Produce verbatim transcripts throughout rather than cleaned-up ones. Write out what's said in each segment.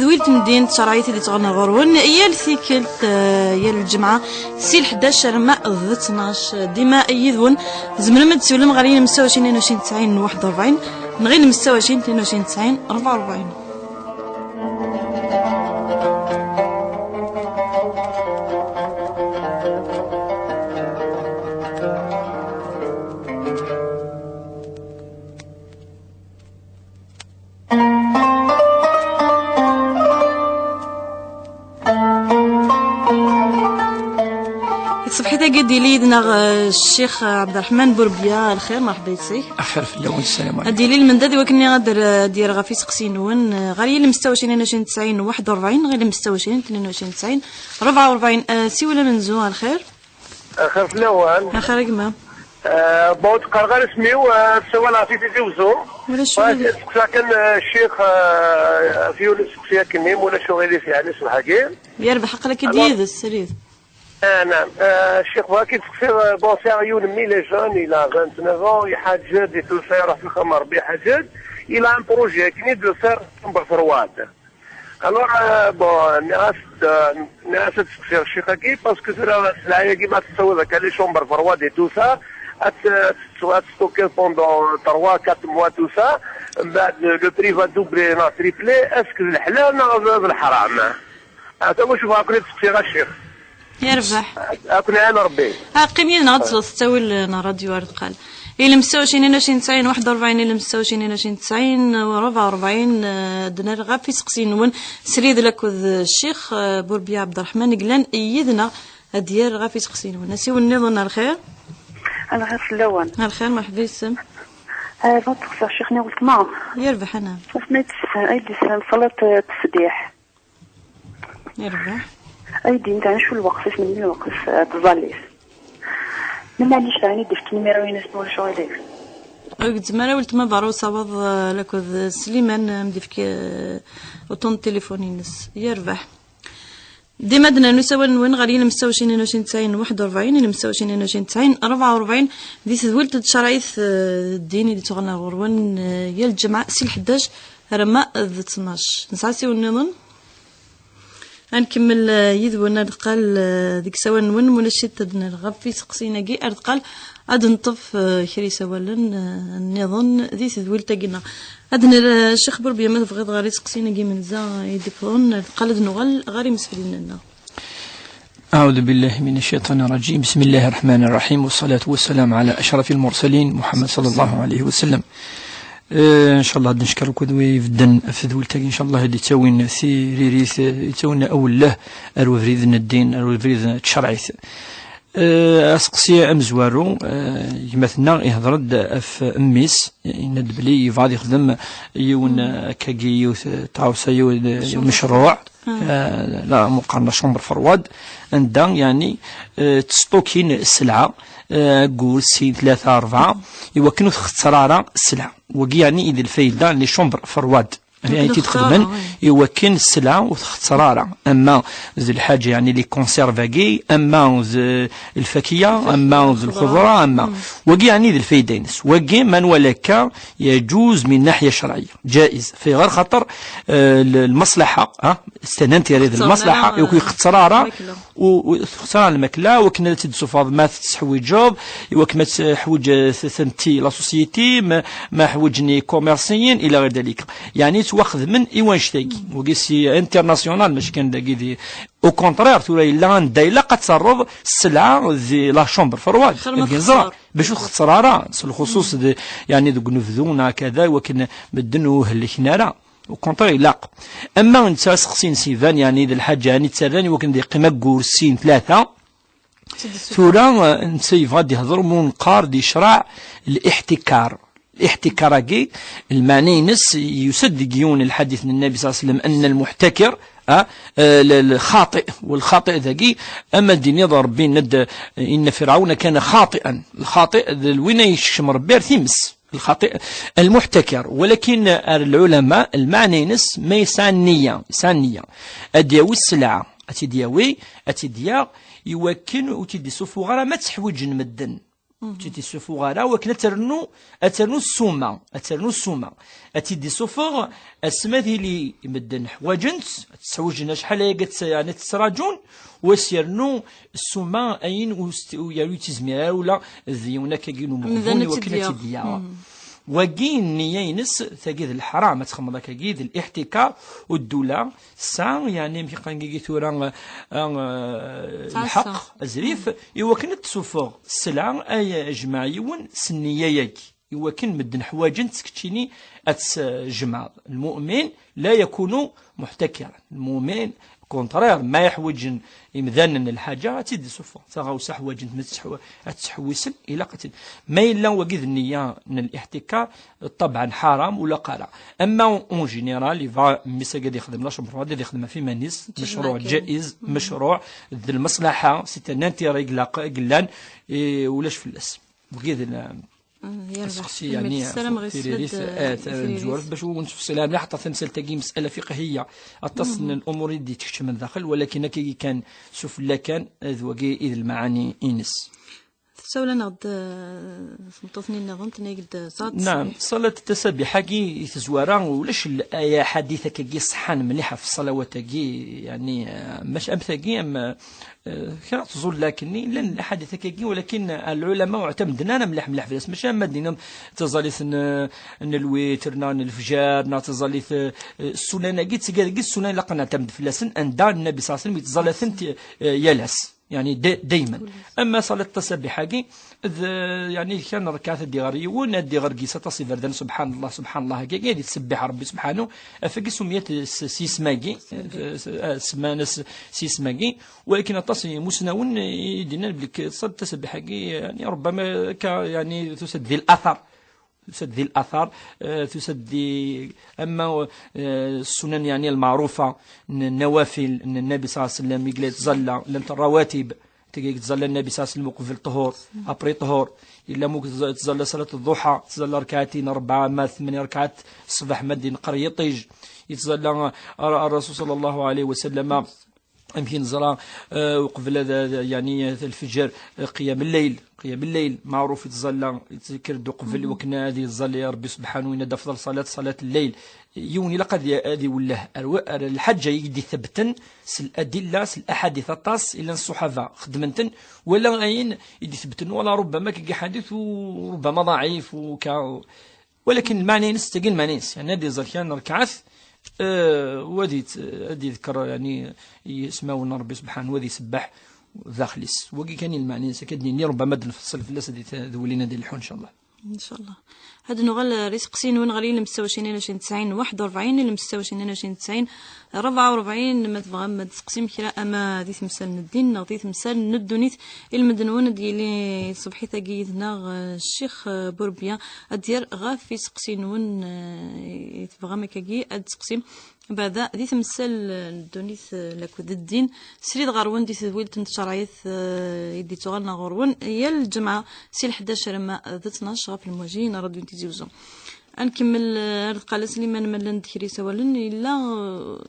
Tedwilt n ddin d tcerɛit i d-yettɣenna ɣur-wen yal tikkelt, eh, yal lǧemɛa, si lḥdac arma d ttnac. Dima yid-wen, tzemrem ad d-siwlem ɣer yiwen meyya u ɛecrin, tnin u ɛecrin, tesɛin, waḥed u rebɛin, neɣ yiwen meyya u ɛecrin, tnin u ɛecrin, tesɛin, rebɛa u rebɛin. Ṣṣbeḥ-agi d-yili yid-neɣ, eh, Ccix Ɛebderreḥman Burbya. Lxir, merḥba yes-k. Axir fell-awen, sslam ɛlikum. Ad d-yili lmendad i wakken ad d-, ad d-yerr ɣef iseqsiyen-nwen, eh, ɣer yiwen meyya u ɛecrin, tnin u ɛecrin, tesɛin, waḥed u rebɛin, neɣ yiwen meyya u ɛecrin, tnin u ɛecrin, tesɛin, rebɛa u rebɛin. Eh, siwlem amenzu, a lxir. Axir fell-awen. Axir a gma. Eh, bon, ur d-qqareɣ ara isem-iw, eh, ssawaleɣ si Tizi Wezzu. Ulac ccɣel. Bɣiɣ ad d-steqsiɣ kan, eh, ccix, eh, ɣef yiwen usteqsi akkenni, ma ulac uɣilif, yeɛni, ṣṣbeḥ-agi. Yerbeḥ, aql-ak-id yid-s, srid. Ah, naam. Eh, ccix, bɣiɣ ad k-id-steqsiɣ, eh, bon, sɛiɣ yiwen mmi, il est jeune, il a vingt-neuf ans, iḥaǧǧ-d, iṭusa, iruḥ s axxam n Ṛebbi, iḥaǧǧ-d. Il a un projet akkenni de faire chambre froide. Alors, euh, bon, nniɣ-as-d, euh, nniɣ-as ad d-steqsiɣ ccix-agi, parce que tura sselɛa-agi ma tettawiḍ akka les chambres froides et tout ça, ad t-, ad t-, ad t-stocker pendant trois, quatre mois, tout ça, mbeɛd le, le prix va doubler neɣ tripler, est-ce que d leḥlal neɣ d, d leḥram? Ata ma cufeɣ akk ad d-steqsiɣ a ccix. Yerbeḥ. Ad ken-iɛin Ṛebbi. Ah, qqim yid-neɣ ad tesleḍ s ttawil n ṛṛadyu ar deqqal. Yiwen meyya u ɛecrin, tnin u ɛecrin, tesɛin, waḥed u rebɛin, yiwen meyya u ɛecrin, tnin u ɛecrin, tesɛin, rebɛa u rebɛin, eh, ad d-nerr ɣef iseqsiyen-nwen srid akked, eh, Ccix, eh, Burbya Ɛebderreḥman i yellan yid-neɣ ad d-yerr ɣef iseqsiyen-nwen. Asiwel nniḍen, a lxir. A lxir fell-awen. A lxir, merḥba yes-m. Ah, bɣiɣ ad d-steqsiɣ ccix-nni weltma. Yerbeḥ, anɛam. Asmi ay d-tessefhem ṣṣalat, eh, ttesbiḥ. Yerbeḥ. Ay d-yini, teɛni, acu lweqt-is, melmi lweqt-is, eh, tẓallit? Ma maɛlic, teɛni, ad d-yefk numiru-ines, ma ulac aɣilif? Ur gezzem ara weltma berra usawaḍ, eh, akked Sliman, eh, am d-yefk, eh, uṭṭun n tilifun-ines. Yerbeḥ. Dima ad d-nernu isawalen-nwen ɣer yiwen meyya u ɛecrin, tnin u ɛecrin, tesɛin, waḥed u rebɛin, yiwen meyya u ɛecrin, tnin u ɛecrin, tesɛin, rebɛa u rebɛin, di tedwilt n tcerɛit, eh, ddin i d-yettɣenna ɣur-wen, eh, yal lǧemɛa si lḥdac arma d ttnac. Nesɛa asiwel nniḍen? Ad nkemmel, eh, yid-wen ar deqqal, eh, deg isawalen-nwen, ma ulac-it ad d-nerr ɣef iseqsiyen-agi, ar deqqal ad neṭṭef, eh, kra isawalen, eh, nniḍen di tedwilt-agi-nneɣ. Ad nerr, eh, Ccix Burbya, ma tebɣiḍ, ɣer iseqsiyen-agi imenza i d-iwwḍen, ar deqqal ad nuɣal ɣer imsefliden-nneɣ. أعوذ بالله من الشيطان الرجيم. بسم الله الرحمن الرحيم. والصلاة والسلام على أشرف المرسلين محمد صلى الله عليه وسلم. Eh, ncallah ad d-neckeṛ akk wid ibedden ɣef tedwilt-agi, ncallah ad d-ittawin tiririt, eh, ittawin awelleh ar ubrid n ddin, ar ubrid n tcerɛit. Eh, aseqsi amezwaru, eh, gma-tneɣ ihdeṛ-d ɣef mmi-s, yenna-d belli yebɣa ad yexdem yiwen, eh, akkagi, yiwet, eh, tɣawsa, yiwen, eh, mecruɛ. Ah. Eh, la, meqqar la chambre froide, anda, yeɛni, eh, ttesṭukin sselɛa, eh, aggur, sin, tlata, rebɛa, iwakken ur txeṣṣer ara sselɛa. Wagi, yeɛni, i d lfayda n les chambres froides. Akken i t-id-xedmen, iwakken sselɛa ur txeṣṣer ara. Ama d lḥaǧa, yeɛni, les conserves-agi, ama d lfakiya, ama d lxeḍra, ama. Wagi, yeɛni, d lfayda-ines. Wagi, ma nwala akka, yeǧuz min naḥya cerɛiyya. Jaiz. Fi ɣer xaṭer, eh, l-, lmaṣlaḥa, ha? C'est un intérêt d lmaṣlaḥa, ur k-ixeṣṣer ara, u, u txeṣṣer ara lmakla, wakken ad tt-id-tessufɣeḍ ma tettḥwiǧeḍ, iwakken ma tettḥwiǧ, eh, t-, tenti la société, ma, ma ḥwiǧen ikummersiyen, ila ɣir dalika. Yeɛni ttwaxedmen i wannect-agi. Wagi si international, mačči kan dagi di, au contraire, tura yella anda ilaq ad terreḍ sselɛa di la chambre froide. Xir ma txeṣṣer. Bac ur txeṣṣer ara, s lxuṣuṣ d, yeɛni, deg unebdu neɣ kada, iwakken medden ur helliken ara. Au contraire, ilaq. Ama netta aseqsi-ines iban, yeɛni, d lḥaǧa, yeɛni, ttarran iwakken ad yeqqim aggur, sin, tlata. Tura, eh, netta yebɣa ad d-ihder, mu neqqar di ccreɛ, liḥtikar. Liḥtikar-agi, lmeɛna-ines, yusa-d deg yiwen lḥadit n Nnabi صلى الله عليه وسلم, أن المحتكر, ah, eh, l-, lxaṭi. Walxaṭi dagi, ama d-tiniḍ Ṛebbi yenna-d, eh, إن فرعون كان خاطئا. Lxaṭi d win ay yekcem Ṛebbi ar times. Lxaṭi, lmuḥtakar. Walakin ar lɛulama, lmeɛna-ines ma yesɛa nniya, yesɛa nniya. Ad d-yawi sselɛa, ad tt-id-yawi, ad tt-id-yaɣ, iwakken ur tt-id-isufuɣ ara ma tt-ḥwiǧen medden. Ur tt-id-isufuɣ ara, wakken ad ternu, ad ternu ssuma, ad ternu ssuma. Ad tt-id-isufuɣ asma d yili medden ḥwaǧen-tt, ad tt-ḥwaǧen acḥal ayagi ad tt-, yeɛni ad tt-ttṛaǧun, u ad s-yernu ssuma ayen ur s-, ur yeɛni ur tt-izmir ara ula d yiwen akkagi n umeɣbun i wakken ad tt-id-yaɣ. Wagi nniya-ines, tagi d leḥram, ad txedmeḍ akkagi d liḥtikar, u ddula tesɛa, yeɛni amek i qqaren dagi tura, ah, ah, lḥeqq, azrif, i wakken ad tessuffeɣ sselɛa ay jmeɛ yiwen s nniya-yagi, i wakken medden ḥwaǧen-tt keččini ad tt-jemɛeḍ. Lmu'min la yakunu muḥtakiran. Lmu'min, contraire, ma yeḥwaǧen imdanen lḥaǧa, ad tt-id-isuffeɣ. Taɣawsa ḥwaǧen-tt, ma tettḥw-, ad tt-ttḥewwisen, ilaq ad tt-id-, ma yella wagi d nniya n liḥtikar, ṭṭabɛen ḥaram, ur ilaq ara. Ama en général, yebɣa mmi-s ad ixdem la chambre froide, ad ixdem ɣef iman-is, mecruɛ ǧaiz, mecruɛ d lmaslaḥa, c'est un intérêt i ilaq, i yellan, i ulac fell-as. Wagi d l-, aseqsi, yeɛni, tiririt, eh, tamezwarut, bac ur nettfeṣṣil ara mliḥ, aṭas tamsalt-agi, mes'ala fiqhiyya, aṭas n lumuṛ i d-ittekcmen daxel, walakin akkagi kan sufella kan, eh, d wagi i d lmaɛani-ines. Tessawel-aneɣ-d, eh, tmeṭṭut-nni nniḍen, tenna-yak-d, eh, ṣalat. Naam, ṣalat tasabiḥ-agi i tezwara, ulac l-, ay aḥadit akkagi ṣeḥḥan mliḥ ɣef ṣṣalawat-agi, yeɛni, eh, maca am tagi, am, eh, kra tẓulla akkenni, llan aḥadit akkagi, walakin, eh, lɛulama ur ɛtamden ara mliḥ mliḥ fell-as, maca am ad d-tiniḍ taẓallit n, n lwitr, neɣ n lefjer, neɣ taẓallit, eh, eh, ssunan-agi, d tagi, tagi ssunan ilaq ad neɛtamd fell-asen, anda Nnabi ṣalla Llahu ɛalayhi wa sallam yettẓalla-tent, eh, yal ass. Yeɛni da-, dayman. Ama ṣalat tasabiḥ-agi, d, yeɛni, kan rrkaɛat ad d-iɣer yiwen, ad d-iɣer gis aṭas iberdan, subḥan Llah, subḥan Llah, agi, ad yettṣebbiḥ Rebbi subḥanu, ɣef wagi summiyat s, s yisem-agi, s, s, ah, semman-as s yisem-agi, walakin aṭas n yimusnawen i d-yennan belli ṣalat tasabiḥ-agi, yeɛni, rubbama akka, yeɛni, tusa-d di lathar. Tusa-d di lathar, eh, tusa-d di, ama, eh, ssunan, yeɛni, lmeɛrufa n nawafil n Nnabi ṣalla Llahu ɛalayhi wa sallam, i yella yettẓalla, llant rawatib, tagi i yettẓalla Nnabi ṣalla Llahu ɛalayhi wa sallam uqbel ṭṭhur, après ṭṭhur, yella mu yettẓalla ṣalat ḍḍuḥa, yettẓalla rrkaɛatin rebɛa, ma tmanya rrkaɛat ṣṣbeḥ, ma ad d-ineqqer yiṭij, yettẓalla, eh, Rrasul ṣalla Llahu ɛalayhi wa sallam, amek i neẓra, eh, uqbel ad, ad, yeɛni, lfeǧer, eh, qiyam lleyl, qiyam lleyl, meɛruf yettẓalla, yekker-d uqbel, wakken ad yettẓalli Rebbi subḥanu, yenna-d afḍal ṣalat, ṣalat lleyl. Yiwen ilaq ad i-, ad iwelleh ar wa-, ar lḥaǧa i d-itebbten s ladilla, s laḥadit aṭas, i llan ṣṣuḥaba xedmen-ten, wala ayen i d-itebbten, wala rubbama kagi ḥadit u rubbama ḍaɛif, u ka, walakin lmeɛna-ines, d tagi lmeɛna-ines, yeɛni ad iẓer kra n rrekɛat, eh, u ad yet-, ad yedker, yeɛni, ismawen n Rebbi subḥanu, u ad isebbeḥ daxel-is. Wagi kan i lmeɛna-ines, akka d-nini, rubbama ad nfeṣṣel fell-as, ad yet-, ad wulin ad ilḥu, ncallah. Ncallah. Ad nuɣal ar iseqsiyen-nwen ɣer ilem setta u ɛecrin, ɛecrin, tesɛin, waḥed u rebɛin, ilem setta u ɛecrin, ɛecrin, tesɛin, rebɛa u rebɛin, ma tebɣam ad d-teqsim kra ama di temsal n ddin neɣ di temsal n ddunit, ilmend-nwen ad d-yili ṣṣbeḥit-agi yid-neɣ, eh, Ccix, eh, Burbiya, ad d-yerr ɣef iseqsiyen-nwen, eh, i tebɣam akkagi ad d-teqsim. Beɛda, di temsal, eh, n ddunit, eh, lakked ddin, srid ɣer-wen di tedwilt n tcerɛit, eh, i d-ittuɣalen ɣer-wen yal lǧemɛa si leḥdac arma d ttnac ɣef lmuji n Rradyu n Tizi Uzzu. Ad nkemmel, eh, ar deqqal a Sliman, ma llan-d kra isawalen, yella,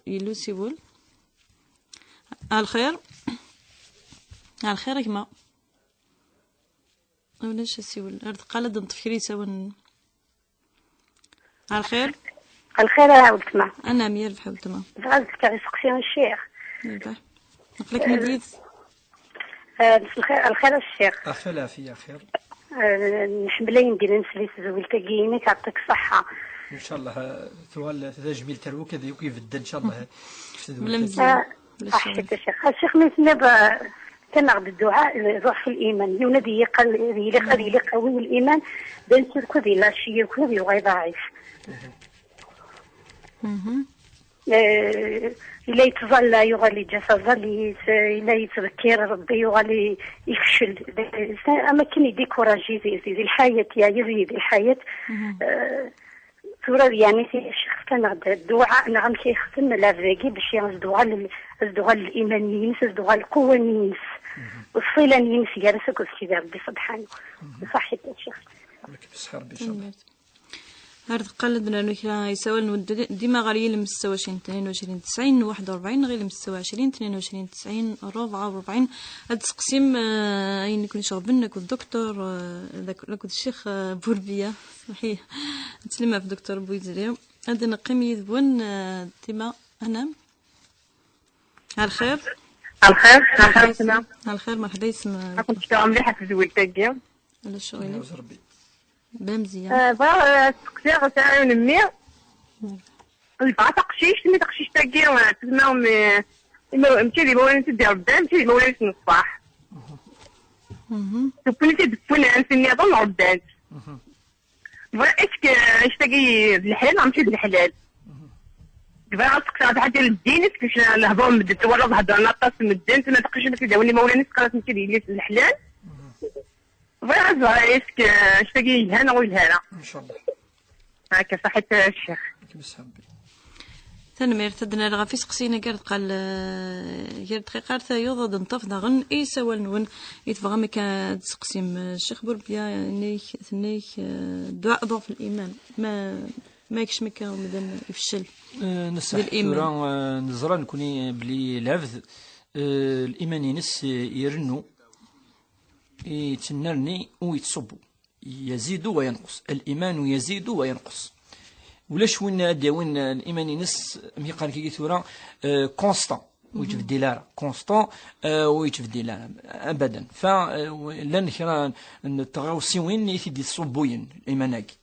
eh, yella usiwel. Ɛelxir. Ɛelxir a gma. Ulac asiwel. Ar deqqal ad d-neṭṭef kra isawalen. Ɛelxir. Ɛelxir a weltma. Anɛam, yerbeḥ a weltma. Bɣiɣ ad d-fkeɣ iseqsi i ccix. Yerbeḥ. Aql-ikem-id yid-s. Eh, mselxir, ɛelxir a ccix. Axir lɛafiya, axir. Eh, nḥemmel ayen d-yennan s tezwilt-agi-inek, yeɛṭik ṣṣeḥḥa. Ncallah, eh, tuɣal tajmilt ar wakk ad yakk ibedden, ncallah, eh, deg tedwilt-agi. Ah, ṣaḥit a ccix. A ccix, mi tenniḍ, eh, kan-aɣ-d dduɛa, eh, ḍeɛf liman. Yiwen ad yili qal-, ad yili, ad yili qawi liman, d ayen tirked yella cci yakk ad yuɣal ḍɛif. Mhm. Eh, yella yettẓalla, yuɣal yeǧǧa taẓallit, eh, yella yettḍekkir Rebbi, yuɣal i-, yefcel. Am akken idikuraji di, di, di lḥayat, yeɛya di, di lḥayat. Mhm. Eh, tura, yeɛni, ccix fkan-aɣ-d dduɛa, neɣ amek i yexdem lɛebd-agi bac ad s-d-uɣal, ad s-d-uɣal liman-ines, ad s-d-uɣal lquwwa-ines, mhm, ṣṣila-ines gar-as akked Sidi Rebbi subḥanu. Mhm. Ṣaḥit a ccix. Nek bṣeḥ Rebbi, ncallah. Ar deqqal ad nernu kra isawalen n weddud, dima ɣer yilem setta u ɛecrin tnin u ɛecrin tesɛin waḥed u rebɛin, neɣ yilem setta u ɛecrin tnin u ɛecrin tesɛin rebɛa u rebɛin. Ad d-tseqsim, eh, ayen i ken-iceɣben akked Docteur, eh, d ak-, akked Ccix, eh, Burbiya. Saḥi. Ad tlim ɣef Docteur Bouizri. Ad neqqim yid-wen, eh, dima. Anam. Ar lxir. Ar lxir, ar lxir, ar lxir, merḥba yesem. Ad kent-cekkreɣ mliḥ ɣef tezwilt-agi. Ala ccɣel. Yeɛwez Rebbi. Bla mzeyya. Eh, bɣiɣ, eh, ad steqsiɣ, sɛiɣ yiwen mmi. Yebɣa taqcict, mi taqcict-agi, eh, tezmer, mi, imi, mačči d imawlan i tt-id-irebban, mačči d imawlan-is n ṣṣeḥ. Mhm. Tewwin-itt-id, tewwin-as nniḍen, rebban-tt. Mhm. Bɣiɣ, est-ce que, eh, annect-agi d leḥlal neɣ mačči d leḥlal? Bɣiɣ ad steqsiɣ ɣef lḥaǧa n ddin, est-ce que lehdur n medden, twalaḍ heddren aṭas n medden, tura taqcict ma tt-id-awin imawlan-is, teqqar-as mačči d yelli-s n leḥlal? Mhm. Bɣiɣ ad ẓreɣ, est-ce que annect-agi yelha neɣ ur yelha ara? Inchallah. Akka, saḥit a ccix. Akken i s-tḥebbi. Tanemmirt. Ad d-nerr ɣef iseqsiyen-agi ar deqqal, eh, gar dqiqa ar tayeḍ, ad d-neṭṭef daɣen isawal-nwen i tebɣam akka ad d-tseqsim. Eh, Ccix Burbiya, tenna-k, tenna-k, eh, dduɛa ḍeɛf liman. Ma, ma yekcem akka umdan ifeccel. Eh, neṣṣeḥ di liman. Tura, eh, neẓra nekni belli lɛebd, eh, liman-ines, eh, irennu, yettennerni u yettṣubbu. Yazidu wa yanqus. Al-imanu yazidu wa yanqus. Ulac win ad d-yawin, eh, liman-ines, mi qqaren kagi tura, eh, constant. Ur yettbeddil ara. Constant, eh, ur yettbeddil ara. Abadan. Fa, eh, llan kra n tɣawsiwin i t-id-yessubbuyen liman-agi.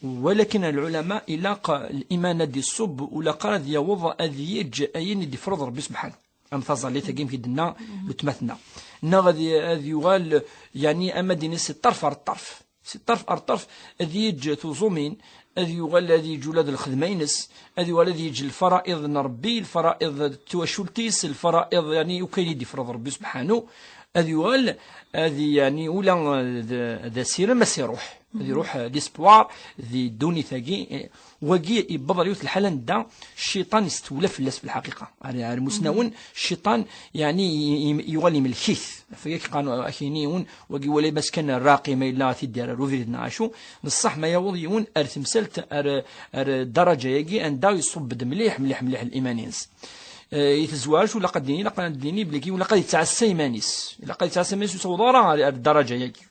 Walakin lɛulama, ilaq liman ad d-iṣubb, ulaq ara ad yaweḍ ad yeǧǧ ayen i d-ifreḍ Rebbi subḥanahu. Am taẓallit-agi, amek i d-tenna weltma-tneɣ. Neɣ ad y-, ad yuɣal, yeɛni, ama d-ini si ṭṭerf ar ṭṭerf. Si ṭṭerf ar ṭṭerf, ad yeǧǧ tuẓumin, ad yuɣal ad yeǧǧ ula d lxedma-ines, ad yuɣal ad yeǧǧ lfara'iḍ n Rebbi, lfara'iḍ n twacult-is, lfara'iḍ, yeɛni, akk ayen i d-ifreḍ Rebbi subḥanahu, ad yuɣal ad, yeɛni, ula d, d asirem, ad s-iruḥ. Ad iruḥ, eh, l'espoir di ddunit-agi, eh, wagi yewweḍ ɣer yiwet lḥala anda cciṭan yestewla fell-as fi lḥaqiqa. Ar, ar musnawen, cciṭan, yeɛni, i, i, yuɣal imlek-it. Ɣef wagi qqaren, akini yiwen, wagi wala bas kan rraqi ma yella ad t-id-yerr ar ubrid neɣ acu, neṣṣaḥ ma yaweḍ yiwen ar temsalt, ar, ar ddaraǧa-agi anda iṣubb-d mliḥ, mliḥ, mliḥ liman-ines. Eh, i tezwaǧ, ur ilaq ad d-nini, ilaq ad d-nini belli ur ilaq ad yettɛassa iman-is. Ilaq ad yettɛassa iman-is, ur yettaweḍ ara ar, ar ddaraǧa-agi.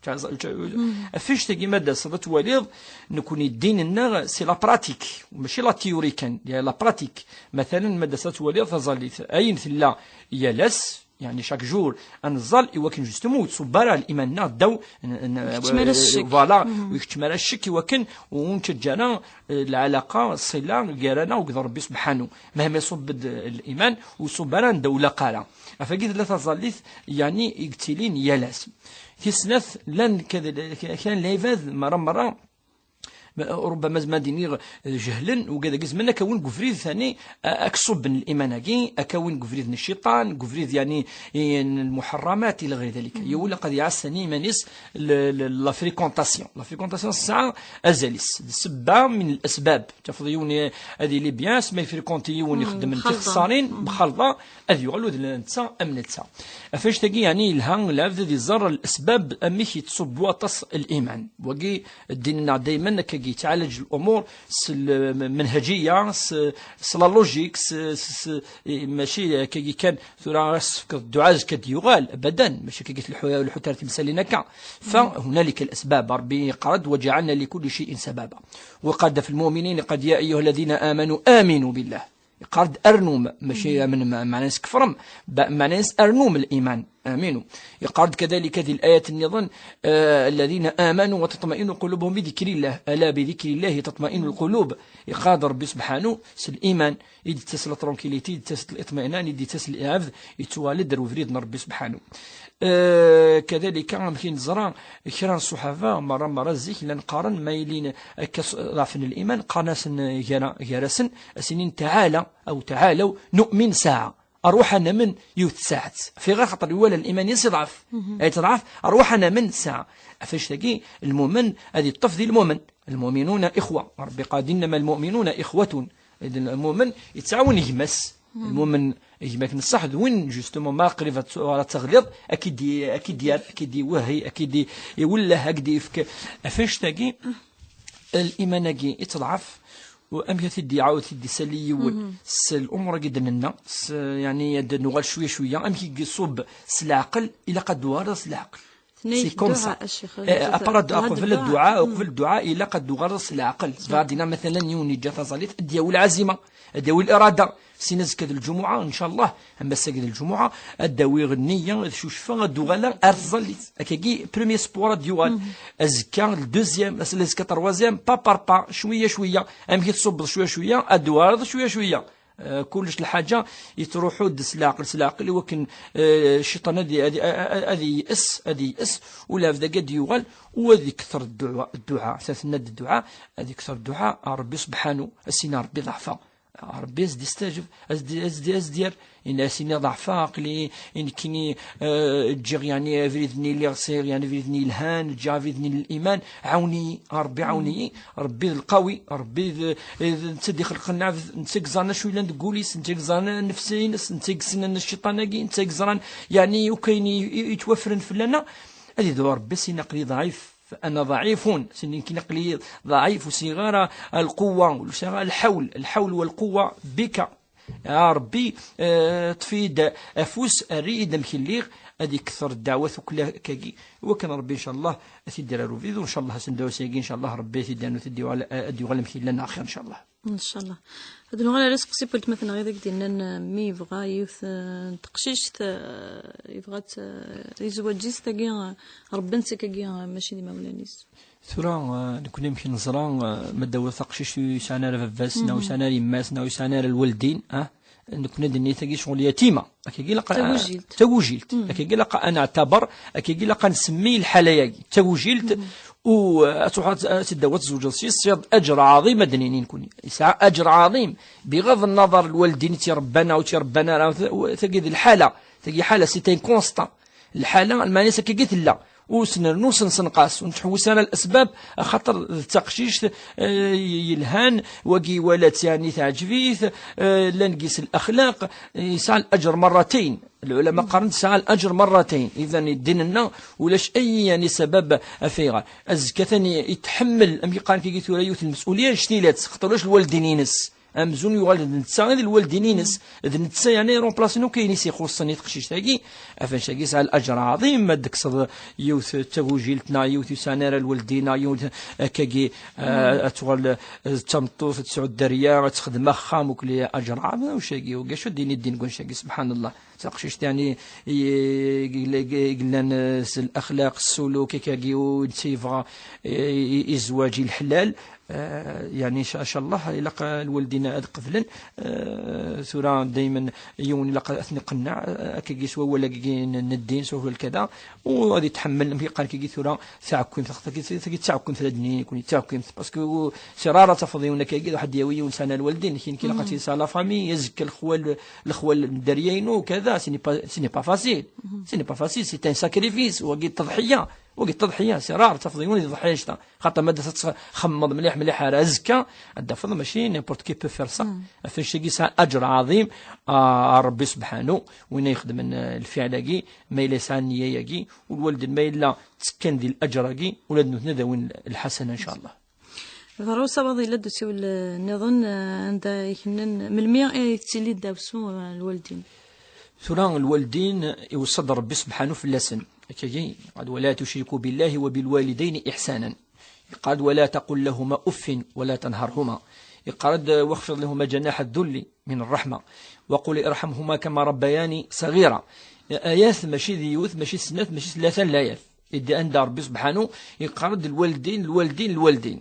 Ɣef annect-agi, ma d-taseḍ ad twaliḍ, nekni ddin-nneɣ, c'est la pratique, mačči la théorie kan, la pratique. Matalan, ma d-taseḍ ad twaliḍ taẓallit, ayen tella yal ass, yeɛni chaque jour, ad neẓẓal i wakken justement ur yettṣubb ara liman-nneɣ ddaw n, n, ur ikeččem ara ccek. Voilà, ur ikeččem ara ccek i wakken ur nettaǧǧa ara, eh, lɛalaqa, ṣṣila, gar-aneɣ akked Rebbi subḥanahu. Mahma iṣubb-d, eh, liman, ur iṣubb ara anda ur ilaq ara. Ɣef wagi tella taẓallit, yeɛni, i yettilin yal ass. Tis snat, llan kra, kra n lɛibad, merra, merra, ma-, rubbama ma d-iniɣ, eh, jehlen, ugad-agi zman ad k-awin deg ubrid tani, a-, ad k-ṣubben liman-agi, ad k-awin deg ubrid n cciṭan, deg ubrid, yeɛni, i, n lmuḥerramat, ila ɣayr dalika. Yiwen ilaq ad iɛass tani iman-is l-, l-, la fréquentation. La fréquentation tesɛa azal-is. D ssebba min lasbab. Tafeḍ yiwen i-, ad yili bien, asmi yefrikunti yiwen ixeddmen tixeṣṣarin, mxalḍa, ad yuɣal ula d netta am netta. Ɣef annect-agi, yeɛni, yelha lɛebd ad iẓer lesbab amek yettṣubbu aṭas liman. Wagi, ddin-nneɣ dayman akka yettɛalaǧ lumur s lmenhajiya, s, s la logique, s, s, s, i, mačči akkagi kan tura ad s-tefkeḍ dduɛa azekka ad d-yuɣal, abadan, mačči akkagi tleḥḥu, leḥḥut ar timsalin akka. Fa hunalika lasbab, Rebbi yeqqar-d: "Wa ja'alna li kulli shay'in sababa." Wa qala fil mu'minin, qad ya ayyuha alladhina amanu aminu billah. Yeqqar-d: "Arnum", mačči amen, ma-, meɛna-s kefrem, ba-, meɛna-s arnum liman, aminu. Yeqqar-d kadalika di layat nniḍen, eh, "Alladhina amanu wa tatma'innu qulubuhum bi dhikrillah, ala bi dhikrillahi tatma'innu lqulub." Yeqqar-d Rebbi subḥanahu s liman, i d-tettas la tranquillité, i d-tettas liṭminan, i d-tettas lɛebd, yettwali-d ar ubrid n Rebbi subḥanahu. Eh, kadalika, amek i neẓra, kra n ṣṣuḥaba, merra, merra zik, llan qqaren, ma ilin akka s-, ḍeɛfen liman, qqaren-asen, eh, gar-, gar-asen, ad s-inin: "Taɛala, aw taɛalaw, nu'min saɛa." Arwaḥ ad namen yiwet tsaɛet. Fi ɣer xaṭer iwala liman-is iḍɛef. Ay teḍɛef, arwaḥ ad namen saɛa. Ɣef annect-agi, lmumen ad yeṭṭef di lmumen. Lmuminuna ixwa. Rebbi qal: "Innama lmuminuna ixwatun." Lmumen yettɛawan gma-s. Lmumen, gma-k n ṣṣeḥ d win, justement, ma qrib ad t-, ad teɣliḍ, ad k-id-, ad k-id-yerr, ad k-id-iwehhi, ad k-id-iwelleh, ad k-id-yefk. Ɣef annect-agi, Liman-agi itteḍɛaf, u amek ad t-id-iɛawed, t-id-isali yiwen s lumuṛ-agi d-nenna, s, yeɛni, ad nuɣal cwiya cwiya, amek i iṣubb s leɛqel, ilaq ad d-tuɣaleḍ s leɛqel. C'est comme ça. Apart, uqbel dduɛa, uqbel dduɛa, ilaq ad d-tuɣaleḍ s leɛqel. Tebɣa ad d-iniɣ, matalan, yiwen yeǧǧa taẓallit, ad d-yawi lɛazima, ad d-yawi lirada, sin azekka d lǧumuɛa, ncallah, am ass-agi d lǧumuɛa, ad d-awiɣ nniya, ad cucfeɣ, ad d-uɣaleɣ ar tẓallit. Akkagi, premier sport ad d-yuɣal. Azekka, le deuxième, as-, azekka, troisième, pas par pas, cwiya cwiya. Amek i tṣubbeḍ cwiya cwiya, ad d-tuɣaleḍ cwiya cwiya. Eh, kullec lḥaǧa yettruḥu-d s leɛqel, s leɛqel, i wakken, eh, cciṭan ad, ad, ad, ad yeyes, ad yeyes, u lɛebd-agi ad d-yuɣal, u ad ikter dduɛa, dduɛa, ta tenna-d dduɛa, ad ikter dduɛa, a Ṛebbi subḥanu, a Sina Ṛebbi ḍeɛfeɣ. Ṛebbi ad s-d-istaǧeb, ad s-d-, ad s-d-, ad s-d-yerr, yenna-as, ini ḍeɛfeɣ, aql-i, i nekkini, eh, ǧǧiɣ, yeɛni, abrid-nni lliɣ sɛiɣ, yeɛni, abrid-nni yelhan, ǧǧiɣ abrid-nni n liman, ɛawen-iyi, a Ṛebbi, ɛawen-iyi. Ṛebbi d lqawi, Ṛebbi d, d netta d ixelqen lɛebd, netta i yeẓran acu yellan deg wul-is, netta i yeẓran nnefs-ines, netta i yessnen cciṭan-agi, netta i yeẓran, yeɛni, akk ayen i, i, yettwafren fell-aneɣ, ad idɛu Ṛebbi, sin aql-i ḍɛif, ana ḍɛifun, sin nekkini aql-i ḍɛif, ur sɛiɣ ara lquwa, ur sɛiɣ ara lḥawl, lḥawl wa lquwa bika. A Ṛebbi, eh, ṭṭef-iyi-d afus, err-iyi-d amek i lliɣ, ad ikter ddeɛwat akk akkagi. Iwakken Ṛebbi, ncallah, ad t-id-irr ubrid, u ncallah ass n ddeɛwat-agi, ncallah Ṛebbi ad t-id-irr, ad t-id-yuɣal, ad d-yuɣal amek yella neɣ axir, ncallah. Ncallah. Ad nuɣal ar aseqsi n weltma-tneɣ i d ak-d-yennan, eh, mi yebɣa yiwet, eh, n teqcict, eh, yebɣa ad, eh, yezweǧ-is, tagi, eh, ṛebban-tt akkagi, eh, mačči d imawlan-is. Tura, eh, nekkni amek neẓra, eh, ma d-tawiḍ taqcict ur yesɛan ara baba-s, neɣ ur yesɛan ara yemma-s, neɣ ur yesɛan ara lwaldin, ah, nekkni ad d-nini tagi ccɣel yatima. Akkagi ilaq a-, tagujilt. Tagujilt. Akkagi ilaq ad neɛtaber, akkagi ilaq ad nsemmi lḥala-agi. Tagujilt, u, eh, ad truḥ ad, ad teddaw ad tezweǧeḍ s-, tesɛiḍ aǧer ɛaḍim, ad d-nini nekkni. Yesɛa aǧer ɛaḍim, biɣaḍ nnaḍer lwaldin i tt-irebban, ur tt-irebban ara, tagi d lḥala. Tagi ḥala, c'est un constat. Lḥala, lmeɛna-s akkagi tella. Ur s-nernu, ur s-nessenqas, ur nettḥewwis ara lesbab, axaṭer d taqcict, eh, yelhan, wagi iwala-tt, yeɛni teɛǧeb-it, eh, llan deg-s laxlaq, eh, yesɛa laǧer merrateyn. Lɛulama qqaren tesɛa laǧer merrateyn. Idan, ddin-nneɣ ulac ay, yeɛni, sabab af ayɣer. Azekka tani itḥemmel, amek i qqaren kigi tura, yiwet n lmesulya annect-ilat, xaṭer ulac lwaldin-ines. Amzun yuɣal d netta i d lwaldin-ines, d netta, yeɛni, irumplasin akk ayen i s-ixuṣṣen i teqcict-agi. Ɣef annect-agi yesɛa laǧer ɛaḍim, ma d-tekkseḍ yiwet d tagujilt, neɣ yiwet ur yesɛan ara lwaldin, neɣ yiwet akkagi, eh, ad tuɣal, eh, d tameṭṭut, ad tesɛu dderya, ad texdem axxam, akk laǧer ɛaḍim, annect-agi, ulac ad d-yini ddin deg wannect-agi, subḥan Allah. Taqcict, yeɛni, i, i, i, i yellan, eh, s laxlaq, s ssuluk, akkagi, u netta yebɣa, eh, i, i zzwaǧ i leḥlal, eh, yeɛni, ca-, ncallah, ilaq lwaldin ad qeblen, eh, tura daymen yiwen ilaq ad ten-iqenneɛ, eh, akkagi s wawal-agi n, n ddin, s wawal kada, u ad itḥemmel, amek i qqaren kigi tura, taɛekkimt, tagi, tagi d taɛekkimt la d-nini nekkni, d taɛekkimt, parce que c'est rare ad tafeḍ yiwen akkagi, ad d-yawi yiwen sɛan lwaldin, kien ki ilaq ad yesɛa la famille, azekka lexwal, lexwal n dderya-inu, kada, ce n'est pas, ce n'est pas facile. Ce n'est pas facile, c'est un sacrifice, wagi d tadḥiya, wagi d tadḥiya, c'est rare, tafeḍ yiwen yeḍḥi annect-a. Xaṭer ma d-, txemmeḍ mliḥ, mliḥ ar azekka, ad d-tafeḍ mačči n'importe qui peut faire ça. Ɣef annect-agi yesɛa aǧer ɛaḍim, ah, Ṛebbi subḥanu, win ay ixedmen, eh, lfiɛl-agi, ma yella yesɛa nniya-agi, u lwaldin ma yella ttekkan di laǧer-agi, ula d nutni ad awin lḥasana, ncallah. Ḍerru sawaḍ yella-d usiwel, eh, nniḍen, eh, anda i k-nnan, melmi ay tettili ddeɛwessu, eh, lwaldin? Tura lwaldin iweṣṣa-d Ṛebbi subḥanu fell-asen. Akkagi, qal: "ولا تشركوا بالله وبالوالدين إحسانا." Qal: "ولا تقل لهما أف ولا تنهرهما." Iqqar-d: "واخفض لهما جناح الذل من الرحمة وقل ارحمهما كما ربياني صغيرا." Ayat mačči d yiwet, mačči d snat, mačči d tlata n layat. Idda anda Ṛebbi subḥanu iqqar-d lwaldin, lwaldin, lwaldin.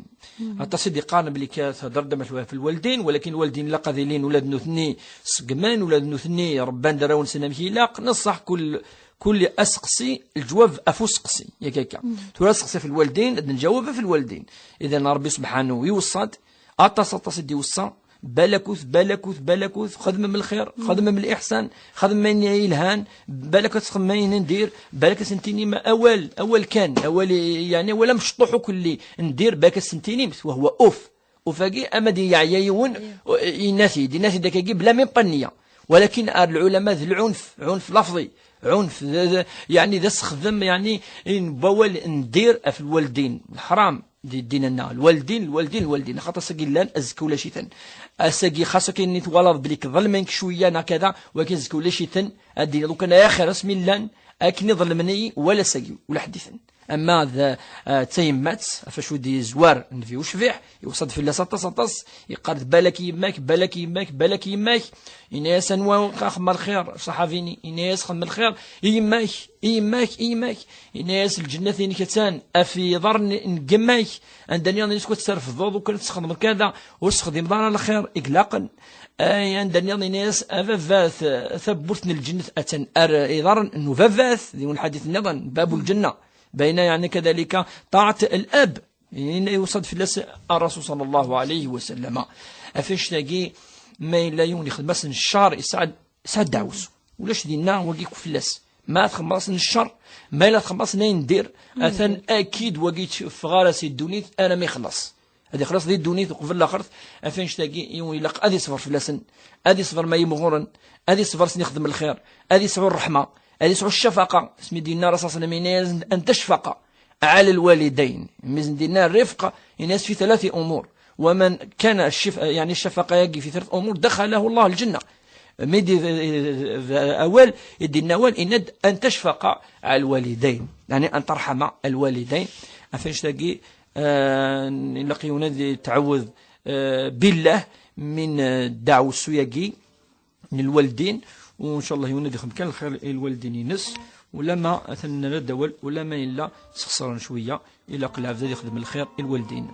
Aṭas i d-iqqaren belli ka thedder-d am ɣef lwaldin, walakin lwaldin ilaq ad ilin ula d nutni ṣeggmen, ula d nutni ṛebban-d arraw-nsen amek ilaq. Neṣṣaḥ, kul, kul aseqsi, lǧwab ɣef useqsi, yak akka. Tura aseqsi ɣef lwaldin, ad nǧawab ɣef lwaldin. Idan Ṛebbi subḥanu iweṣṣa-d, aṭas, aṭas i d-iweṣṣa, balakut, balakut, balakut, xedmem lxir, xedmem liḥsan, xedmem ayen yelhan, balak ad txedmem ayen n dir, balak ad sen-tinim awal, awal kan, awal, yeɛni awal amecṭuḥ ukelli n dir, balak ad sen-tinimt, wa huwa uf. Uf-agi, ama d yeɛya yiwen, yenna-t-id, yenna-t-id akkagi bla même pas nniya. Walakin ar lɛulama d lɛunf, ɛunf lafḍi, ɛunf, d, d, yeɛni d asexdem, yeɛni, n wawal n dir ɣef lwaldin, ḥram. Di ddin-nneɣ, lwaldin, lwaldin, lwaldin, xaṭer ass-agi llan, azekka ulac-iten. Ass-agi, xas akken i twalaḍ belli k-ḍelmen cwiya neɣ kada, walakin azekka ulac-iten, ad d-tiniḍ lukan axir asmi llan, akken i ḍelmen-iyi, wala ass-agi, ulaḥ-iten. Ama d, eh, d tayemmat, ɣef acu d-yezwar nnbi ucbiḥ, iweṣṣa-d fell-as aṭas, aṭas, yeqqar-d: "Balak yemma-k, balak yemma-k, balak yemma-k." Yenna-yas: "Anwa axemmem lxir, ṣaḥabi-nni?" Yenna-yas: "Xemmem lxir i yemma-k, i yemma-k, i yemma-k." Yenna-yas: "Lǧennat-inek attan ɣef yiḍarren n yemma-k." Anda nniḍen yenna-yas: "Ur terfdeḍ, ur tesxedmeḍ kada, ur tesxedmeḍ ara lxir i ilaqen." Ay, anda nniḍen yenna-yas: "A baba, t-, tawwurt n lǧennet attan ar iḍarren n ubabat." Di lḥadit nniḍen, babu lǧenna. Bayna, yeɛni, kadalika, ṭaɛet al-ab. Yenna, iweṣṣa-d fell-as Ṛṛasul ṣalla Llahu ɛalayhi wa sallam. Ɣef annect-agi, ma yella yiwen ixdem-asen ccer, yesɛa, yesɛa ddeɛwessu. Ulac dinna wagi akk fell-as. Ma txemmem-asen ccer, ma yella txemmem-asen ayen n dir, atan akid wagi ur yetteffeɣ ara si ddunit arma yexleṣ. Ad ixleṣ di ddunit uqbel laxert. Ɣef annect-agi, yiwen ilaq ad iṣber fell-asen, ad iṣber ma yimɣuren, ad iṣber s-, ad ixdem lxir, ad yesɛu ṛṛeḥma, ad yesɛu ccafaqa. Asmi d-yenna Ṛṛasul ṣalla Llahu ɛalayhi wa sallam, yenna-yas: "Anta cfaqa ɛala lwalidayn." Mi s-d-yenna rrifq, yenna-yas: "Fi talati umur. Wa man kana ccif-, yeɛni ccafaqa-agi fi talati umur, daxalahu Llah lǧenna." Mi d-, d awal, i d-yenna awal, yenna-d: "Anta cfaqa ɛala lwalidayn." Yeɛni an tarḥama lwalidayn. Ɣef annect-agi, eh, ilaq yiwen ad yetɛawed, eh, billah min, eh, ddeɛwessu-agi n lwaldin, u ncallah yiwen ad ixdem kan lxir i lwaldin-ines, ulama atan nerra-d awal, ulama yella sxesren cwiya, ilaq lɛebd ad ixdem lxir i lwaldin.